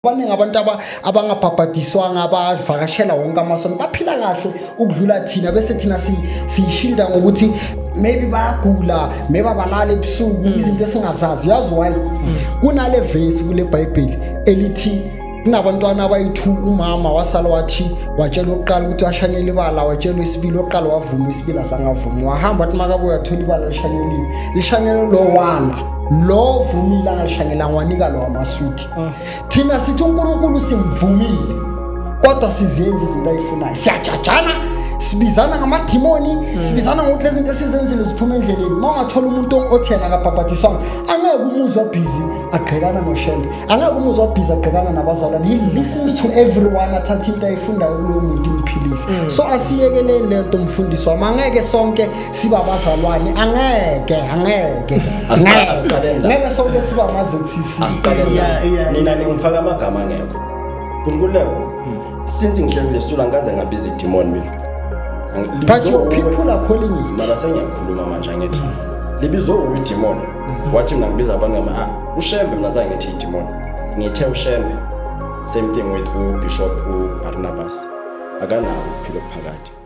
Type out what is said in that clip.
Baningi abantu abangabhabhadiswanga abavakashela wonke amasonto, baphila kahle ukudlula thina, bese thina siyishinda ngokuthi maybe bayagula, maybe abalala ebusuku, izinto esingazazi. Yazi why? Kunale vesi kule Bhayibheli elithi kunabantwana abayi-2, umama wasala wathi watshela okuqala ukuthi washanyela ibala, watshela isibili, oqala wavuma, isibili asangavumi, wahamba, wathi makabuya wathola ibala lishanyeliwe, lishanyelwe lo wala lo vumile angalishangelanga, wanika lo amaswidi. Thina sithi uNkulunkulu simvumile, kodwa sizenza izinto ayifunayo, siyajajana, sibizana ngamadimoni, sibizana ngokuthi lezi zinto esizenzile ziphuma endleleni. Uma ungathola umuntu othi yena akabhabhadiswanga, angeke umuzwa busy agqekana noShembe, angeke umuzwa busy agqekana nabazalwane. He listens to everyone, athathe into ayifundayo kulowo muntu, imphilise. So asiyekeleni le nto, mfundisi wami. Angeke sonke siba abazalwane, angeke, angeke. Asiqaleni la. Ngeke sonke siba ama-ZCC. Asiqaleni la. Yeah. Nina ningifaka amagama angekho. Nkululeko, since ngihleli kule situlo angikaze ngabiza idemon mina. But your people are calling it. Mara sengiyakhuluma manje, angithi libizwe idemon, wathi mina ngibiza abantu ngama, ah, uShembe. Mina zange ngithi idemon, ngithe uShembe. Same thing with uBishop uBarnabas, akanawo ukuphila okuphakade.